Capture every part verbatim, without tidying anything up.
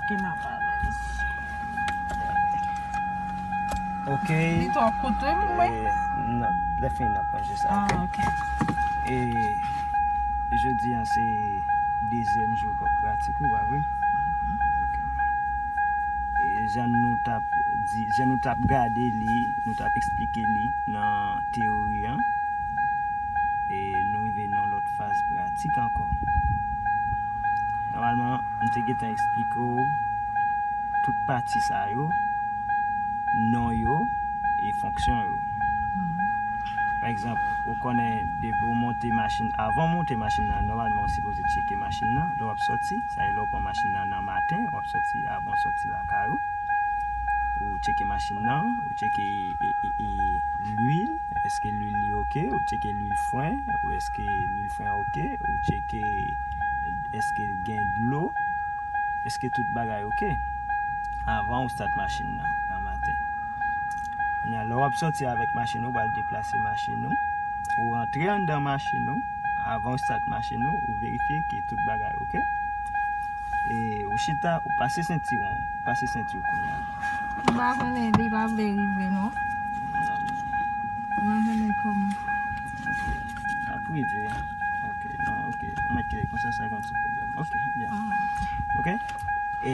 Ki n ap ale. Ok. Li twò kout wi pou mwen. Eh, non, lè fini n ap ranje sa, ah, ok? Ok. E, e jodi a se dezyèm jou pratik ou, pa vre? Ok. E jan nou t ap di, jan nou t ap gade li, nou t ap eksplike li nan teyori an, e nou rive nan lòt faz pratik ankò. Nòmalman, m te gentan eksplike w tout pati sa yo, non yo, e fonksyon yo. Mhm. Pa egzanp, ou konnen depi w monte machin, avan w monte machin nan, nòmalman ou sipoze tcheke machin nan, lè w ap sòti, sa e lè w pran machin nan nan maten, w ap sòti, avan w sòti lakay ou, ou tcheke machin nan, ou tcheke e, e, e, lwil, èske lwil li oke, ou tcheke lwil fren, ou èske lwil fren oke, ou tcheke èske gen dlo, èske tout bagay oke, avan ou stat machin nan nan maten. Kounye a, lè w ap sòti avèk machin ou, w pral deplase machin ou, ou rantre anndan machin ou, avan w stat machin ou, ou verifye ke tout bagay oke. E ou chita, ou pase sentiwon, ou pase senti w kounye a. M pa konnen, li pa vle rive non. M pa konnen kòman. Ok, ap rive. Ok, non, ok. Mwen mèt kite konsa, sa gen yon ti pwoblèm. Ok, byen. Ah. Ok. E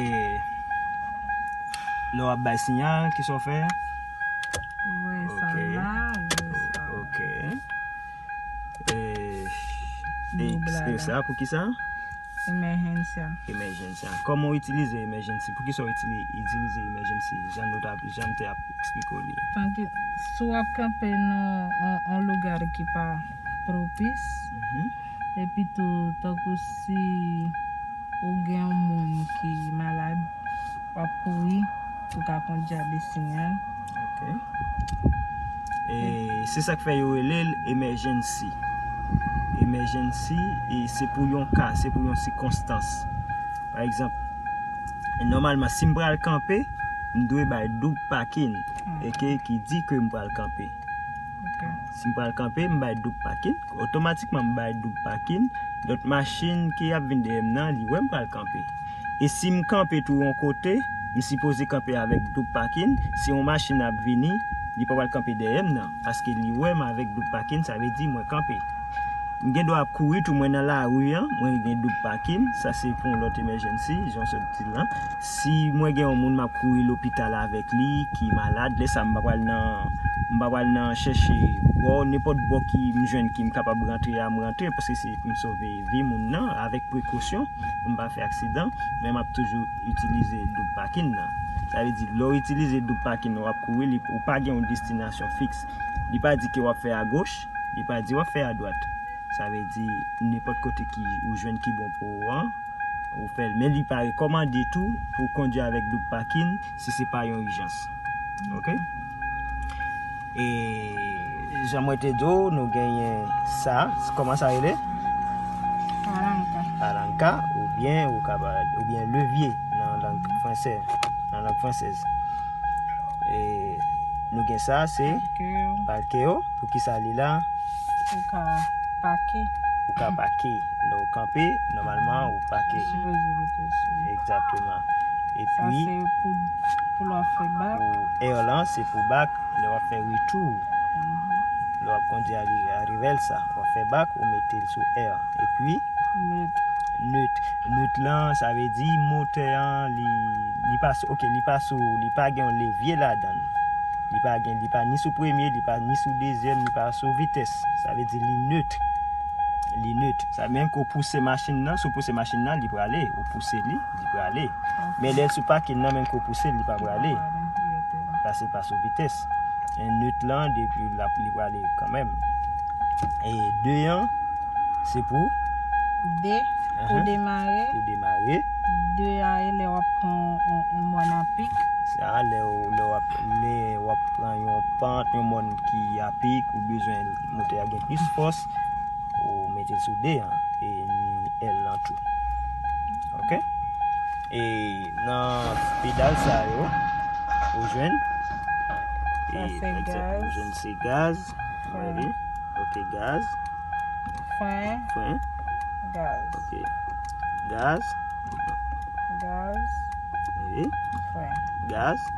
lè w ap bay siyal, kisa w fè? Ou wè sa la, ou wè sa. Ok. E, e, e sa, pou ki sa? Emergency. Emergency. Kòman w itilize emergency? Pou ki sa w itili-, itilize emergency? Jan nou t ap, jan m te ap eksplike w li. Tanke, si w ap kanpe nan yon, yon lugay ki pa pwopis, mhm, epi tou, tankou si ou gen yon moun ki malad, w ap kouri pou w ka kondui a de siyal. Ok. E se sa k fè yo rele l emergency. Emergency, e se pou yon ka, se pou yon sikonstans. Pa egzanp, nòmalman, si m pral kanpe, m dwe bay double parking, hmm, e ke, ki di ke m pral kanpe. Ok. Si m pral kanpe, m bay double parking. Otomatikman, m bay double parking. Lòt machin ki ap vin dèyè m nan, li wè m pral kanpe. E si m kanpe tou yon kote, m sipoze kanpe avèk double parking. Si yon machin ap vini, li pa pral kanpe dèyè m nan. Paske li wè m avèk double parking, sa vle di mwen kanpe. M gen dwa ap kouri tou, mwen nan lari an, mwen gen double parking, sa se pou yon lòt emergency, jan w sot di l lan. Si mwen gen yon moun m ap kouri lopital avèk li, ki malad, lè sa a m pa pral nan, m pa pral nan chèche bò, nenpòt bò ki m jwenn ki m kapab rantre a, m rantre, paske se pou m sove vi moun nan, avèk prekosyon, pou m pa fè aksidan, men m ap toujou itilize double parking nan. Sa vle di, lè w itilize double parking nan, w ap kouri, li, ou pa gen yon destinasyon fiks. Li pa di ke w ap fè agoch, li pa di w ap fè adwat. Sa vle di, nenpòt kote ki ou jwenn ki bon pou ou an, ou fè l. Men li pa rekòmande tou pou w kondui avèk double parking si se pa yon ijans. Ok? E jan mwen te di w, nou genyen sa. Kòman sa rele? Palanca. Palanca, oubyen ou ka pa, oubyen levye nan lang fransè, nan lang fransèz. E nou gen sa, se parqueo. Parqueo. Pou ki sa li la? Ou ka pake. Ou ka pake. Lè w kanpe, nòmalman, ou pake. Ou sipoze rete sou. Egzakteman. Epi, sa se pou, pou lè w ap fè bak. Pou R lan, se pou bak, lè w ap fè retou. Mhm. Lè w ap kondui a, a revèl sa. W ap fè bak, ou mete l sou R. Epi, neut. Neut. Neut lan, sa vle di motè an, li, li pa sou, ok, li pa sou, li pa gen yon levye ladan l. Li pa gen, li pa ni sou premye, li pa ni sou dezyèm, li pa sou vitès. Sa vle di li neut. Li neut. Sa menm ke w pouse machin nan, si w pouse machin nan, li prale. Ou pouse li, li prale. Ok. Men lè l sou pakin nan, menm ke w pouse l, li pa prale. Li pa prale, li rete la. Paske l pa sou vitès. E neut lan, depi l ap, li prale kanmenm. E de an, se pou? De, pou demare. Pou demare. De a, e lè w ap pran yon, yon, yon mòn apik. Sa, lè w, lè w ap, lè w ap pran yon pant, yon mòn ki apik, ou bezwen motè a gen plis fòs, ou mete l sou de an, e ni L lan tou. Ok? E nan pedal sa yo, ou jwenn. Sa se gaz. Ou jwenn se gaz. Fren. Wi. Ok, gaz. Fren. Fren. Gaz. Ok. Gaz. Gaz. Frè. Gaz.